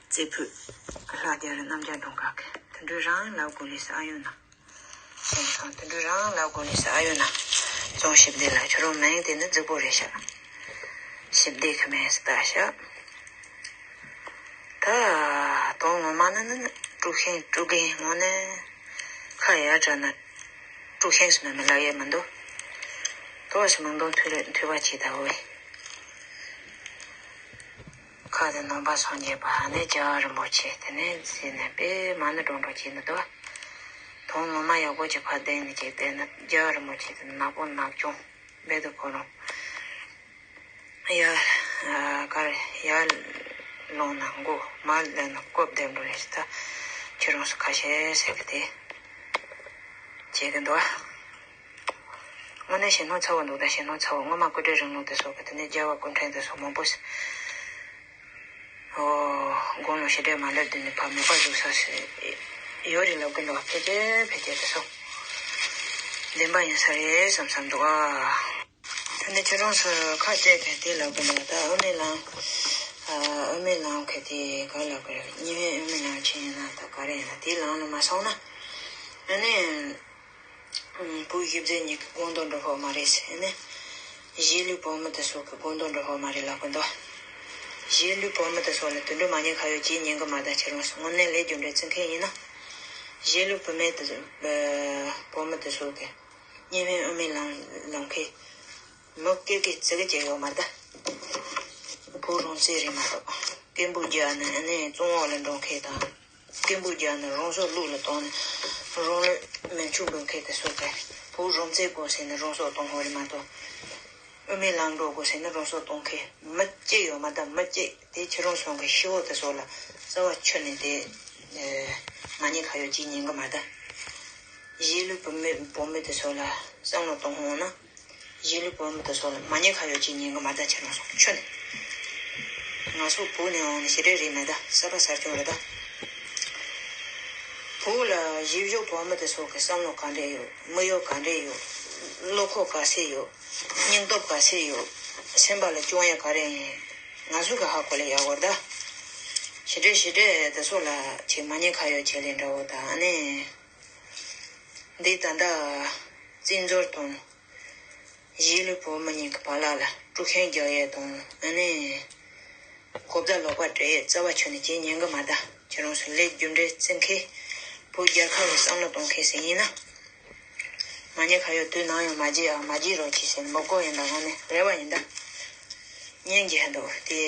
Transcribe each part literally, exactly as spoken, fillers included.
རྩེ་ཕུད། ལྷ་རྒྱལ་རི་རྣམ་རྒྱལ་སྒྲུང་ཁག་གི་དུད་འགྲོ་རང་ལ་གོ་ལི་ས་ཨ་ཡོད་ན། སེམས་ཁང་དུད་འགྲོ་རང་ལ་གོ་ལི་ས་ཨ་ཡོད་ན། ཙོང་ཞིབ་བདེ་ལ་ཁྱོད་རང་མིང་དེ་ནི་རྫིག་པོ་རེད་ཤག་ཞིབ་བདེ་ཁི་མེད་སི་ད་ཤག་ད་དོན་ངོ་མ་ནི་ནི་དཀྲུག་ཤིང་དཀྲུག་རྒན་ངོ་ནི་ཁ་ཡར་དྲག་ན་དཀྲུག་ཤིང་སུ་མེད་མི་ལ་ཡེ་མི་འདུག་དོ་སི་མང་དོན་མཐུ་རེ་མཐུ་བ་ཆེ་ད་འོ་ཡེ། ཁ་དེ་ནང་པ་སངས་རྒྱས་པ་ནི་རྒྱལ་བ་རིན་པོ་ཆེ་དེ་ནས་ཟེར་ནས་དཔེ་མ་ནི་འགྲོ་འགྲོ་བྱེད་ནི་འདུག་དོན་ངོ་མ་ཡག་པོ་ཅིག་ཕར་བསྡད་ནས་ཅིག་བསྡད་ན་རྒྱལ་བ་རིན་པོ་ཆེ་དེ་ནག་པོ་ནག་ཅུང་རྦད་དེ་ཁོ་རང་ཡར་གར་ཡར་ལོང་ན་མགོ་མར་ལེན་ན་ལྐོག་བསྡད་འགྲོ་རེད་ཤག་ད་ཁྱེད་རང་ཚོ་ཁ་ཤས་ཟེར་གི་དེ་བྱེད་གི་འདུག་དངོས་གནས་ཞེ་སྣང་ཚ་བོ་འདུག་ད་ཞེ་སྣང་ཚ་བོ་སྔོན་མ་སྐུ་བགྲེས་རིང་ལུགས་དེ་སོགས་ཀྱི་དེ་ནས་རྒྱལ་བ་སྐུ་ཕྲེང་དེ་སོགས་མང་པོ་ཞིག་ཨོ། དགུང་ལོ་ཞེ་དྲག་མ་སླེབས་དུས་ནས་ཕ་མེས་པ་བཞུགས་ས་ཞིག་ཡོད་རེད་ལབ་གི་འདུག་ཕལ་ཆེར་ཕལ་ཆེར་དེ་སོགས་བདེན་པ་ཡིན་ས་རེད་བསམ་བསམ་འདུག་ཨ། དེ་ནས་ཁྱེད་རང་ཚོ་ཁ་བཅད་མཁན་དེ་ལབ་གི་འདུག་ད་དབུ་མའི་ལམ། ཨ། དབུ་མའི་ལམ་གི་དེ་ག་ལབ་གི་རེད། གཉིས་སྨན་དབུ་མའི་ལམ་ཆེན་ཡིན་ན་ད་ག་རེ་ཡིན་ན་དེའི་ལམ་ལ་མ་སོང་ན། ཨ་ནི། བུ་གཞི་རྫས་གཉིས་ཀྱི་སྒོང་རྡོག་འགྲོ་ཧོ་མ་རེད་ཟེར་ནས། གཞིས་ལུས་བོད་མི་དེ་ཚོ་གི་སྒོང་རྡོག་འགྲོ་ཧོ་མ་རེད་ལབ་གི་འདུག་གཞིས་ལུས་བོད་མི་དེ་ཚོ་ལ་དུད་འགྲོ་མ་ཉེས་ཁ་གཡོག་ཅིག་ཉན་གི་མ་ད་ཁྱེད་རང་ཚོ་དངོས་གནས་ལས་རྒྱུ་འབྲས་བརྩི་མཁན་ཡིན་ན། གཞིས་ལུས་བུད་མེད་དེ་ཚོ་བོད་མི་དེ་ཚོ་གི་གཉིས་སྨན་དབུ་མའི་ལམ་ལམ་ཁའི་མི་སྐད་ཀྱི་ཙི་གེ་ཅིག་ཡོད་མ་ད། བུ་རོང་ཚེ་རིང་མ་གཏོགས་སྐད་འབོད་རྒྱག་ནས་ཨ་ནི་བཙོན་འོག་ལ་འགྲོ་མཁན་དང་། སྐད་འབོད་རྒྱག་ནས་རང་སྲོག་བློས་ལ་བཏང་ནས་རང་ལུས་མེ་མཆོད་འབུལ་མཁན་དེ་ཚོ་གིས་བུ་རོང་ཚེ་དགོས་ཟེར་ནས་རང་སྲོག་གཏོང་ཧོ་རེད་མ་གཏོགས། དབུ་མའི་ལམ་འགྲོ་དགོས་ཟེར་ནས་རང་སྲོག་གཏོང་མཁན་མི་གཅིག་ཡོད་མ་ད་མི་གཅིག་དེ་ཁྱེད་རང་ཚོ་གི་ཤི་བོ་དེ་ཚོ་ལ་རྩ་བ་ཆུད་ནས་དེ་མ་ཉེས་ཁ་གཡོག་ཅིག་ཉན་གི་མ་ད། གཞིས་ལུས་བུད་མེད་བུད་མེད་དེ་ཚོ་ལ་བསམ་བློ་གཏོང་ཧོ་ན། གཞིས་ལུས་བོད་མི་དེ་ཚོ་ལ་མ་ཉེས་ཁ་གཡོག་ཅིག་ཉན་གི་མ་ད་ཁྱེད་རང་ཚོ་ཆོད་ནས། ང་ཚོ་བོད་ནས་འོང་ནས་ཞེ་དྲག་རེད་མེད་ད་གསར་པ་གསར་བྱུང་རེད་ད། བོད་ལ་གཞིས་བཞུགས་བོད་མི་དེ་ཚོ་གི་བསམ་བློ་ག་འདྲས་ཡོད། དམིགས་ཡུལ་ག་འདྲས་ཡོད། བློ་ཁོག་ག་ཚད་ཡོད། སྙིང་སྟོབས་ག་ཚད་ཡོད། སེམས་པ་ལ་སྐྱོན་ཡ་ག་རེ་ཡིན། ང་ཚོ་གི་ཧ་གོ་ལས་ཡག་གོ་རེད་ད། ཞེ་དྲག་ཞེ་དྲག་དེ་ཚོ་ལ་ཁྱེད་མ་ཉེས་ཁ་གཡོག་བྱེད་ལས་འདྲ་བོ་ད་ཨ་ནི། འདི་ད་ལྟ་བཙན་འཛུལ་དང་། གཞིས་ལུས་བོད་མི་གཉིས་ཀྱི་བར་ལ་ལ་དཀྲུག་ཤིང་རྒྱག་ཡས་དང་ཨ་ནི། གོ་བརྡ་ལོག་པ་སྤྲད་ཡས་རྩ་བ་ཆོད་ནས་ཁྱེད་ཉན་གི་མ་ད་ཁྱེད་རང་ཚོ་ལས་རྒྱུ་འབྲས་བརྩི་མཁན་བོད་རྒྱལ་ཁབ་ལ་བསམ་བློ་གཏོང་མཁན་ཞིག་ཡིན་ན། མ་ཉེས་ཁ་གཡོག་དུས་ནམ་ཡང་མ་བརྗེད་ཨ་མ་བརྗེད་རོགས་གྱིས་ཟེར་མོ་གོ་ཡིན་ད་དངོས་གནས་རེ་བ་ཡིན་ད། སྙིང་རྗེ་ཧ་འདུག་དེ།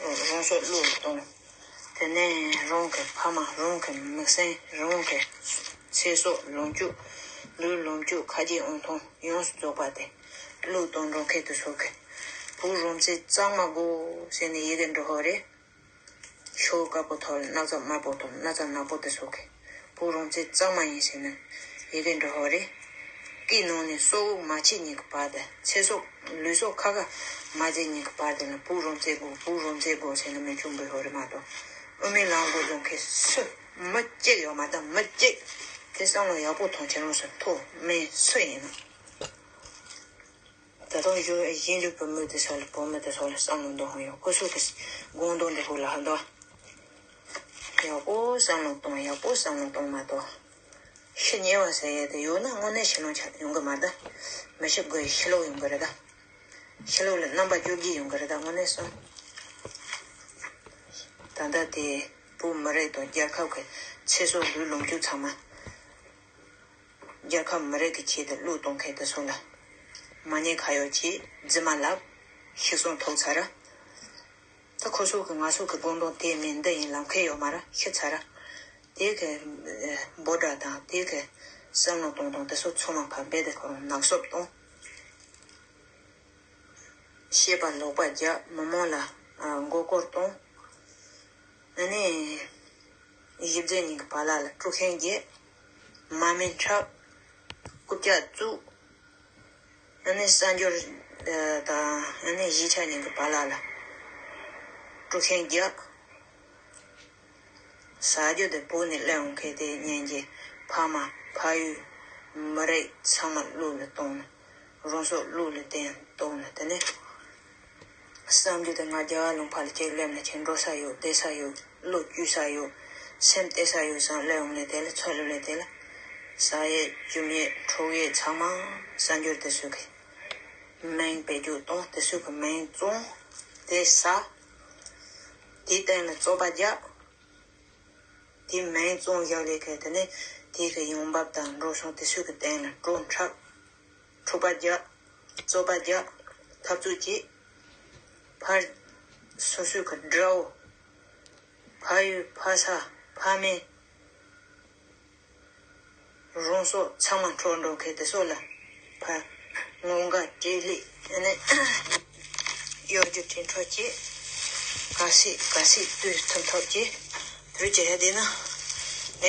རང་སྲོག་བློས་གཏོང་། དེ་ནས་རང་གི་ཕ་མ་རང་གི་མིང་སྲིང་རང་གི་ཚེ་སྲོག་ལོངས་སྤྱོད་ལུས་ལོངས་སྤྱོད་ཁ་རྗེ་ཨང་ཐང་ཡོངས་སུ་རྫོགས་པ་དེ་བློས་གཏོང་འགྲོ་མཁན་དེ་ཚོ་གི་བུ་རོང་ཚེ་གཙང་མ་དགོས་ཟེར་ནས་ཡི་གེ་འབྲི་ཧོ་རེད། ཤོག་དཀར་པོ་ཐོག་ལ་སྣག་ཚ་དམར་པོ་དང་སྣག་ཚ་ནག་པོ་དེ་ཚོ་གི་བུ་རོང་ཚེ་གཙང་མ་ཡིན་ཟེར་ནས་ཡི་གེ་འབྲི་ཧོ་རེད། སྐེ་ནང་ནས་སྲོག་དབུགས་མ་ཆད་གཉིས་ཀྱི་བར་དུ་ཚེ་སྲོག་ལུས་སྲོག་ཁ་ཁ་མ་ཟད་གཉིས་ཀྱི་བར་དུ་ལ་བུ་རོང་ཚེ་དགོས་བུ་རོང་ཚེ་དགོས་ཟེར་ནས་མེ་མཆོད་འབུལ་ཧོ་རེད་མ་གཏོགས། དབུ་མའི་ལམ་འགོ་འཛུགས་མཁན་སུ་མི་གཅིག་ཡོད་མ་ད་མི་གཅིག་དེ་བསམ་བློ་ཡག་པོ་ཐོངས་ཁྱེད་རང་ཚོ་མཐོ་དམན་སུ་ཡིན་ན། ད་དུང་གཞོན་གཞོན་ལུས་བུད་མེད་དེ་ཚོ་ལ་བུད་མེད་དེ་ཚོ་ལ་བསམ་བློ་གཏོང་ཡོད་ཁོ་ཚོ་གི་དགོངས་དོན་འདི་ཧུ་ལ་ཧ་འདུག་ཡག་པོ་བསམ་བློ་གཏོང་ཡག་པོ་བསམ་བློ་གཏོང་མ་གཏོགས། ཤི་ཉེ་བ་ཟེར་ཡས་དེ་ཡོད་ན་དངོས་གནས་ཤི་ལོང་ཆ་ཡོང་གི་མ་རེད་ད། མི་ཤི་དགོས་ཤི་ལོག་ཡོང་གི་རེད་ད། ཤི་ལོག་ལ་རྣམ་པ་བཅོ་བརྒྱད་ཡོང་གི་རེད་ད་དངོས་གནས་སོང་། ད་ལྟ་དེ་བོད་མི་རིགས་དང་རྒྱལ་ཁབ་ཀྱི་ཚེ་སྲོག་ལུས་ལོངས་སྤྱོད་ཚང་མ། རྒྱལ་ཁབ་མི་རིགས་ཀྱི་ཆེད་དུ་བློས་གཏོང་མཁན་དེ་ཚོ་ལ་མ་ཉེས་ཁ་གཡོག་ཆེད་རྫུན་མ་ལབ་ཤི་གསོན་ཐོབ་ཚར། ད་ཁོ་ཚོ་གི་ང་ཚོ་གི་དགོངས་དོན་དེ་མིན་འདི་ཡིན་ལབ་མཁན་ཡོད་མ་རེད་ཤི་ཚར། དེ་གི་འབོད་སྒྲ་དང་དེ་གི་བསམ་བློ་གཏོང་སྟངས་དེ་ཚོ་ཚང་མ་ཕར་རྦད་དེ་ཁོ་རང་ནག་སོབ་གཏོང་། བཤད་པ་ལོག་པ་རྒྱག་མི་མང་ལ་མགོ་སྐོར་གཏོང་། ཨ་ནི། གཞི་རྫས་གཉིས་ཀྱི་བར་ལ་ལ་དཀྲུག་ཤིང་རྒྱག་མ་སྨད་འཁྲབ། རྐུབ་བཀྱག་བཙུགས། ཨ་ནི་གསར་འབྱོར་དང་ཨ་ནི་གཞིས་ཆགས་གཉིས་ཀྱི་བར་ལ་ལ་དཀྲུག་ཤིང་རྒྱག་ཟ་རྒྱུ་དེ་བོད་ནས་སླེབས་འོང་མཁན་དེ་ཉན་གྱི་ཕ་མ་ཕ་ཡུལ་མི་རིགས་ཚང་མ་བློ་ལ་གཏོང་ནས་རང་སྲོག་བློ་ལ་བརྟེན་གཏོང་ནས་དེ་ནས། བསམ་རྒྱུ་དེ་ང་རྒྱ་གར་ལུང་པ་ལ་ཅིག་སླེབས་ནས་ཁྱེད་འགྲོ་ས་ཡོད། བསྡད་ས་ཡོད། བློ་བཅོས་ས་ཡོད། སེམས་གཏད་ས་ཡོད་བསམ་སླེབས་འོང་ནས་དེ་ལ་ཚོ་སླེབས་ནས་དེ་ལ་ཟ་ཡས་བཅུམ་ཡས་འཁྲུག་ཡས་ཚང་མ་གསར་འབྱོར་དེ་ཚོ་གི་མིང་བེད་སྤྱོད་གཏོང་། དེ་ཚོ་གི་མིང་བཙོང་། དེ་ཟ། དེའི་སྟེང་ལ་རྩོད་པ་རྒྱག། དེ་མིང་བཙོང་བཞག་ལས་ཀ་དེ་ནས་དེ་གི་ཡོང་འབབ་དང་འགྲོ་སོང་དེ་ཚོ་གི་སྟེང་ལ་བྲོ་འཁྲབ། འཁྲུག་པ་རྒྱག། རྩོད་པ་རྒྱག། འཐབ་རྩོད་བྱེད། ཕར་སོ་སོའི་གི་དགྲ་བོ། ཕ་ཡུལ་ཕ་ས་ཕ་མེས། རང་སྲོག་ཚང་མ་འཕྲོག་འགྲོ་མཁན་དེ་ཚོ་ལ་ཕར་ངོ་དགའ་སྤྲེལ་ལད་ཨ་ནི་གཡོ་སྒྱུ་དྲིན་འཕྲོག་བྱེད། ག་སྲིད་ག་སྲིད་དུས་ཐུབ་ཐུབ་བྱེད། དུས་ཀྱི་ཧད་དེ་ན་ལས་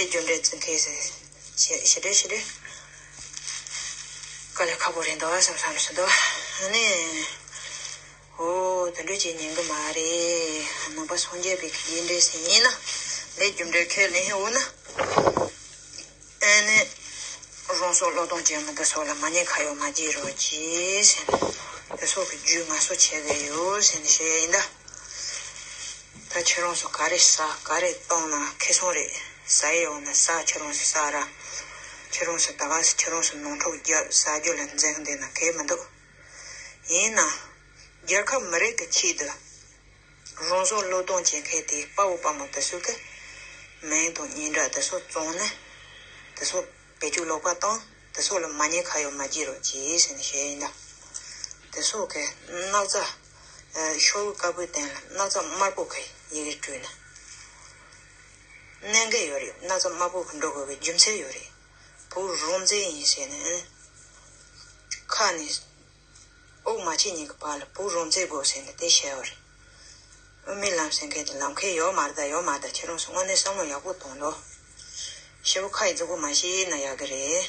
རྒྱུ་འབྲས་བརྩི་མཁན་ཟེར། ཞེ་ཞེ་འདྲ་ཞེ་འདྲ་དཀའ་ལས་ཁག་པོ་རེད་འདུག་བསམ་བསམ་སོང་འདུག་ཨ་ནི། ཨོ་དེ་འདྲ་བྱེད་ཉན་གི་མ་རེད། ནང་པ་སངས་རྒྱས་པའི་རྗེས་འབྲས་ཟིན་ཡིན་ན་ལས་རྒྱུ་འབྲས་ཁས་ལེན་འོ་ན། ཨ་ནི་རང་སྲོག་བློས་གཏོང་བྱེད་མི་འདི་ཚོ་ལ་མ་ཉེས་ཁ་གཡོག་མ་བྱེད་རོགས་གྱིས་ཟེར་ནས། དེ་ཚོ་གི་རྒྱུས་ང་ཚོ་བྱེད་གི་ཡོད་ཟེར་ནས་ཞུ་ཡ་ཡིན་ད། ད་ཁྱེད་རང་ཚོ་ག་རེ་ཟ་ག་རེ་བཏུང་ན་ཁེ་བཟང་རེད། ཟ་ཡི་ཡོང་ན་ཟ། ཁྱེད་རང་ཚོ་ཟ་ར། ཁྱེད་རང་ཚོ་ད་ག་ཁྱེད་རང་ཚོ་ནོར་འཁྲུལ་རྒྱབ་ཟ་རྒྱུ་ལ་འཛེམ་བསྡད་ན་གལ་མི་འདུག་ཡིན་ན། རྒྱལ་ཁབ་མི་རིགས་ཀྱི་ཆེད་དུ་རང་སྲོག་བློས་གཏོང་བྱེད་མཁན་དེ་དཔའ་བོ་དཔའ་མོ་དེ་ཚོ་གི་མིང་དང་སྙན་གྲགས་དེ་ཚོ་བཙོང་ནས་དེ་ཚོ་བེད་སྤྱོད་ལོག་པ་བཏང་། དེ་ཚོ་ལ་མ་ཉེས་ཁ་གཡོག་མ་བྱེད་རོགས་གྱིས་ཟེར་ནས་ཞུ་ཡིན་ད། དེ་ཚོ་གི་སྣག་ཚ། ཤོག་བུ་དཀར་པོའི་སྟེང་ལ་སྣག་ཚ་དམར་པོ་གི་ཡི་གེ་བྲིས་ནས། གནད་འགག་ཡོད་རེད། སྣག་ཚ་དམར་པོ་གི་འགྲོ་དགོས་པའི་རྒྱུ་མཚན་ཡོད་རེད། བུ་རོང་ཙེ་ཡིན་ཟེར་ནས། ཁ་ནས་དབུགས་མ་ཆད་གཉིས་ཀྱི་བར་ལ་བུ་རོང་ཙེ་དགོས་ཟེར་ནས་དེ་བཤད་པ་རེད། དབུ་མའི་ལམ་ཟེར་མཁན་དེ་ལམ་ཁ་ཡོད་མ་རེད་ད། ཡོད་མ་རེད་ད། ཁྱེད་རང་ཚོ་དངོས་གནས་བསམ་བློ་ཡག་པོ་གཏོང་ལོ། ཞེ་པོ་ཁ་ཡི་མཛུབ་གུ་མ་བཤད་ན་ཡག་གི་རེད།